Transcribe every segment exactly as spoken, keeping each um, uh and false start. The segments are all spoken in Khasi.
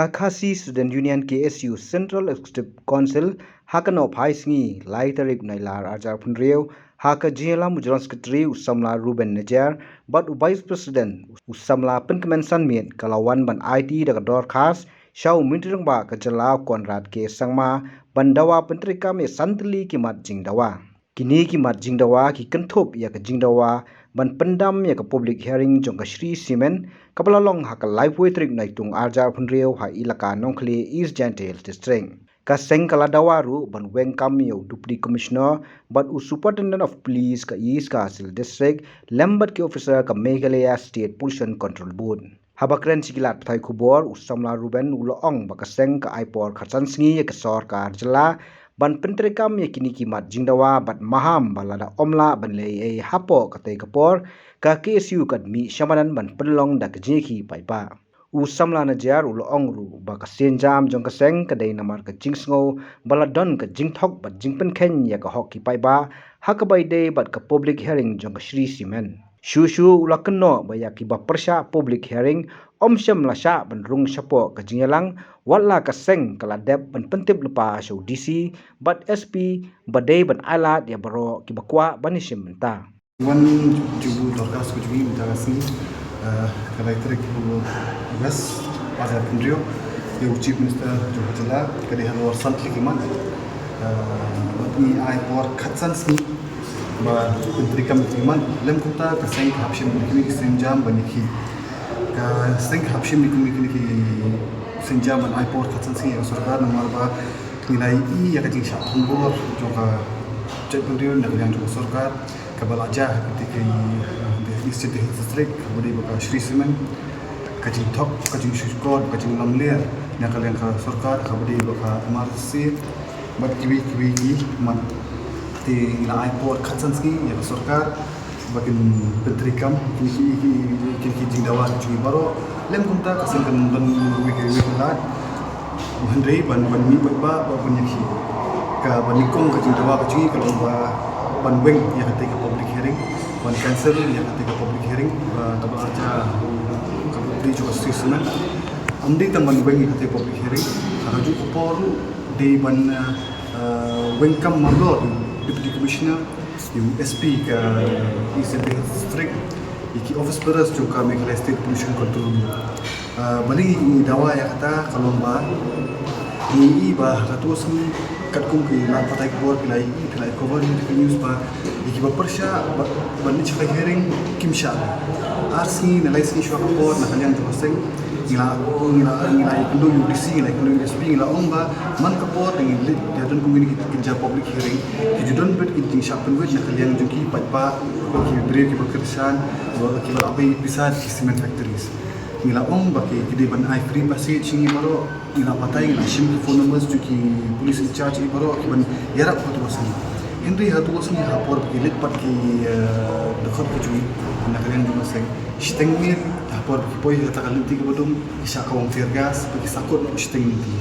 Ka Khasi Student Union, K S U, Central Executive Council ha ka nongpynsngi lai tarik Nailar arjar phew hynriew, ha ka jingïalam u General Secretary u samla Reuben Najiar bad u Vice President u samla Pynkmen Sanmiet, ka la wan ban aiti da ka dorkhas sha u Myntri Rangbah ka jylla u Conrad K Sangma ban dawa pyntreikam ïa san tylli ki mat jingdawa. Kine ki mat jingdawa ki kynthup ïa ka jingdawa ban pyndam ïa ka public hearing jong ka Shree Cement kaba la long ha ka laiphew tarik Naitung arjar phew hynriew ha Elaka Nongkhlieh, East Jaintia Hills District. Ka seng ka la dawa ruh ban weng kam ïa u Deputy Commissioner bad u Superintendent of Police ka East Khasi Hills District lem bad ki officer ka Meghalaya State Pollution Control Board. Haba kren sha ki lad pathai khubor, u samla Reuben u la ong ba ka seng ka ai por khatsan sngi ïa ka sorkar jylla ban pyntreikam ïa kine ki mat jingdawa bad maham ba lada ym lah ban leh ei ei hapoh katei ka por, ka K S U kan mih sha madan ban pynlong da ka jingïakhih paidbah. U samla Najiar u la ong ruh ba ka sienjam jong ka seng ka dei namar ka jingsngew ba la don ka jingthok bad jingpynkheiñ ïa ka hok ki paidbah ha kaba ïadei bad ka public hearing jong ka Shree Cement. Shuh shuh u la kynnoh ba ïa kiba pyrshah public hearing ym shym la shah ban rung shapoh ka jingïalang, wat la ka seng ka la dep ban pyntip lypa sha u D C bad S P ba dei ban ailad ïa baroh kiba kwah ban ïashim bynta. Wan ju dorkhas ka jong ngi mynta ka sngi, eh, ka lai tarik August, arjar phew hynriew, ïa u Chief Minister jong ka jylla, ka dei halor san tylli ki mat. Eh, bad ngi ai por khatsan sngi ba pyntreikam ïa ki mat, lym kumta ka seng ka hap shim ïa kine ki sienjam ban ïakhih. Ka seng ka hap shim ïa kine ki sienjam ban ai por khatsan sngi ïa ka sorkar, namar ba ngi la ïohi ïa ka jingshah thombor jong ka jaitbynriew na ka liang jong ka sorkar kaba la jia ha katei ka, eh, East Jaintia Hills District, kaba dei ba ka Shree Cement, ka jingthok, ka jingshukor, ka jinglamler na ka liang ka sorkar, kaba dei ba ka M R S S A bad kiwei kiwei ki mat. Te ngi la ai por khatsan sngi ïa ka sorkar ba kin pyntreikam kine ki, ki, ki, ki jingdawa ki jong ngi baroh. Lym kumta ka seng kan don wei ka wei ka lad. Hynrei ban, ban mih paidbah ba ban ïakhih. Kaba nyngkong ka jingdawa ka jong ngi ka long ba ban weng ïa katei ka public hearing, ban cancel ïa katei ka public hearing, ba kaba la jia ka public jong ka Shree Cement. Ym dei tang ban weng ïa katei ka public hearing, ha kajuh ka por ruh dei ban, eh, eh, weng kam mardor ïa u Deputy Commissioner, ïa u S P ka East Jaintia Hills District, ïa ki office bearers jong ka Meghalaya State Pollution Control Board. Ah, balei ngi dawa ïa kata, ka long ba ngi ïohi ba ha kato ka sngi katkum ki lad pathai khubor ki la ïohi, ki la cover ïa ki news ba ïa kiba pyrshah ba, ban leit sha ka hearing kim shah. Ar sngi ne lai sngi shuwa ka por na ka liang jong ka seng ngi la, ngi la, ngi la ïakynduh ïa u D C, ngi la ïakynduh ïa u S P, ngi la ong ba man ka por te ngin leit, te don kum kine ki, ki jia public hearing, ki ju don beit ki jingshah pynwit na ka liang jong ki paidbah, ki briew kiba kyrshan, kiba, kiba la pei pisa ki cement factories. Ngi la ong ba ki, ki dei ban ai free passage ïa ngi baroh, ngi la batai, ngi la shim ki phone numbers jong ki police in charge ïa baroh ki ban ïarap ha kato ka sngi. Hynrei ha kato ka sngi ha por ba ki leit pat ki, eh, dkhot ki jong ngi na ka liang jong ka seng, shiteng miet ha por ba ki poi ha kata ka lynti kaba dum, ki shah kawang tear gas ba ki sahkut noh shiteng lynti.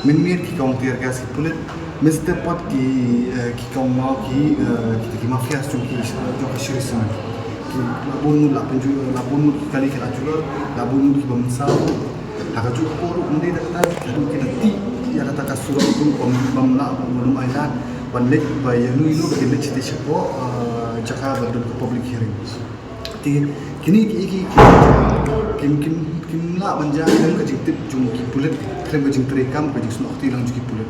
Mynmiet ki kawang tear gas ki pulit, mynstep pat ki, eh, ki kawang maw ki, eh, kita ki mafias jong ki, jong ka Shree Cement. Ki la bun ngut la pynjulor, la bun ngut ki kali ki la julor, la bun ngut kiba mynsaw. Ha kajuh ka por ruh ym dei da kata, ki la tih ïa kata ka surok ruh bym, bym lah, bym lah ailad ban leit ba ïano ïano ba kin leit shatei shapoh, eh, jaka ba don ka public hearing. Te kine ki, ki, ki, kim, kim, kim lah ban jia khlem ka jingtip jong ki pulit, khlem ka jingtreikam, ka jingsnoh kti lang jong ki pulit.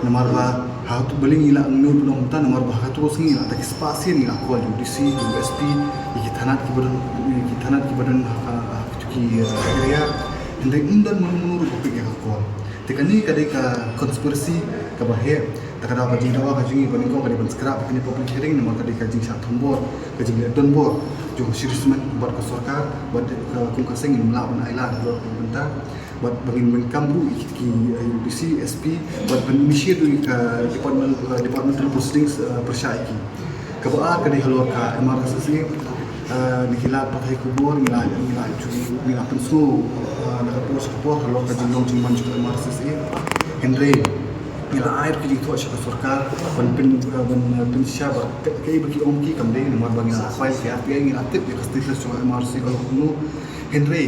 Namar ba ha kato, balei ngi la ong ngi pynlong kumta, namar ba ha kato ka sngi ngi la, da ki spah sien ngi la call ïa u D C, ïa u S P, ïa ki thanat kiba don, ïa ki thanat kiba don ha, ha, ha kito ki, eh, area. Hynrei ym don mano mano ruh ba pick ïa ka call. Te kane ka dei ka conspiracy kaba heh. Te ka daw ka jingdawa ka jong ngi ba nyngkong ka dei ban scrap ïa kane public hearing, namar ka dei ka jingshah thombor, ka jingleh donbor jong ka Shree Cement bad ka sorkar, bad ka, kum ka seng ngim lah ban ailad halor kane ka bynta. Bad ba ngin weng kam ruh ïa ki, eh, ïa u D C, S P, bad ban initiate ruh ïa ka department, eh, departmental proceedings, eh, pyrshah ïa ki. Kaba ar ka dei halor ka M R S S A, eh, na ki lad pathai khubor ngi la, ngi la ju, ngi la pynsngew, eh, na ka por sha ka por halor ka jinglong jingman jong ka M R S S A. Hynrei ngi la ai ruh ka jingthoh sha ka sorkar ban pyn, eh, ban, eh, pynshisha ba ka, kaei ba ki ong ki kam dei, namar ba ngi la file ka R T I, ngi la tip ïa ka status jong ka M R S S A ka long kumno. Hynrei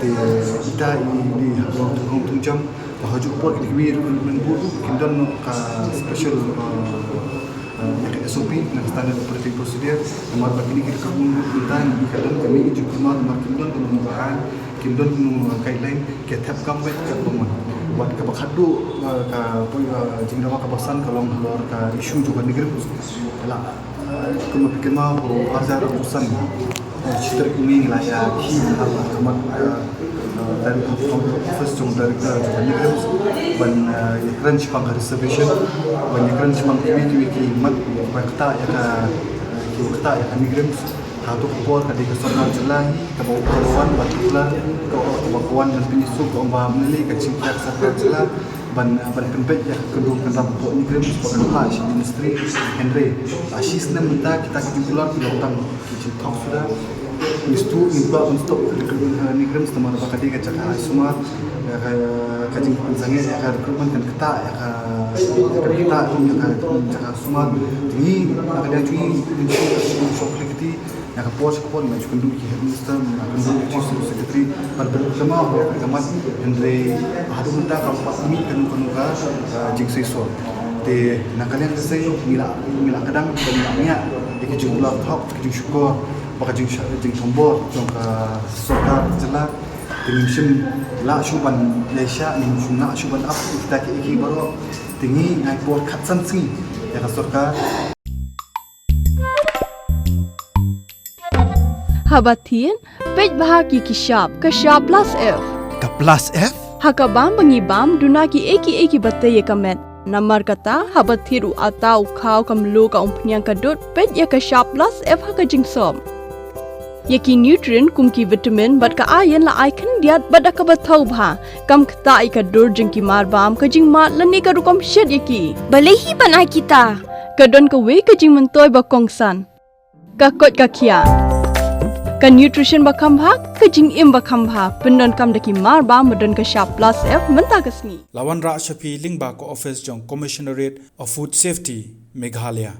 Te ita i dei ha Long Thung Hong Thung Jam, ba ha juh por kine kiwei recruitment board ruh kin don ka special, uh, uh, ïa ka S O P, na ka standard operating procedure, namar ba kine ki recruitment board mynta ngi ka don ka mih ka jingkulmar, namar kin don ka nongbahan, kin don ka guideline, ki thep kam bad ka pynmon. Bad kaba khatduh, uh, ka poi, uh, jingdawa kaba san ka long halor ka issue jong ka NEIGRIHMS. La, uh, kumba phi kynmaw, ha u arhajar arphew san, uh, shi tarik May ngi la ïa khie ha khmat, uh, uh, dari office jong director jong ka NEIGRIHMS ban, uh, ïakren shaphang ka reservation, ban ïakren shaphang kiwei kiwei ki mat ba ktah ïa ka, ki ktah ïa ka NEIGRIHMS. Ha tu ka por ka dei ka sorkar jylla hi kaba, kaba wan ban tuklar, ka, kaba wan ban pynïasuk, ka ong ba mynlei ka jingpynïasuk sorkar jylla ban, ban pynbeit ïa ka kynrum kynram hapoh NEIGRIHMS ba kan phah sha ministry. Hynrei la shi snem mynta kita ki jingkular ki long tang ki jingthok suda. Ngi shu, ngi kwah ban stop recruitment ha NEIGRIHMS namar ba ka dei ka jaka ai sumar, ïa ka, ka jingpynsangeh ïa ka recruitment kan ktah ïa ka, ïa ka ktah ïa ka jaka sumar. Ngi, na ka liang jong ngi, ngi shu, ngi shu khlei kti, na ka por sha ka por ngi la ju kynduh ïa ki headmaster, ngi la kynduh ïa ki chief secretary, ban pynlong kynmaw ha ka mat, hynrei haduh mynta kam pat mih kano kano ka, uh, jingseisoh. Te na ka liang ka seng ngi la, ngi la kdang, ngi la ngiah ïa ki jingkular thok, ki jingshukor, bad ka jing, jingthombor jong ka sorkar jylla. Ngim shym lah shuh ban ïaishah, ngim shym lah shuh ban ap ïa kita kiei kiei baroh. Te ngi ngai por khatsan sngi ïa ka sorkar. Haba thied, peit bha ki ki shap, ka shap plus F. Ka plus F? Ha ka bam ba ngi bam, duna kiei kiei kiba tei ïa ka met. Namar kata, haba thied u atta, u khaw, ka mluh, ka umphniang, ka dud, peit ïa ka shap plus F ha ka jingsop. Ïa ki nutrient kum ki vitamin bad ka iron la ai khyndiat bad da kaba thaw bha. Kam ktah ïa ka dur jong ki marbam, ka jingmad lane ka rukom shet ïa ki. Balei hi ban ai kita? Ka don kawei ka jingmyntoi ba kongsan. Ka koit ka khiah. Ka nutrition ba kham bha, ka jingim ba kham bha. Pyndonkam da ki marbam ba don ka shap plus F mynta ka sngi. La wanrah sha phi lyngba ka office jong Commissionerate of Food Safety, Meghalaya.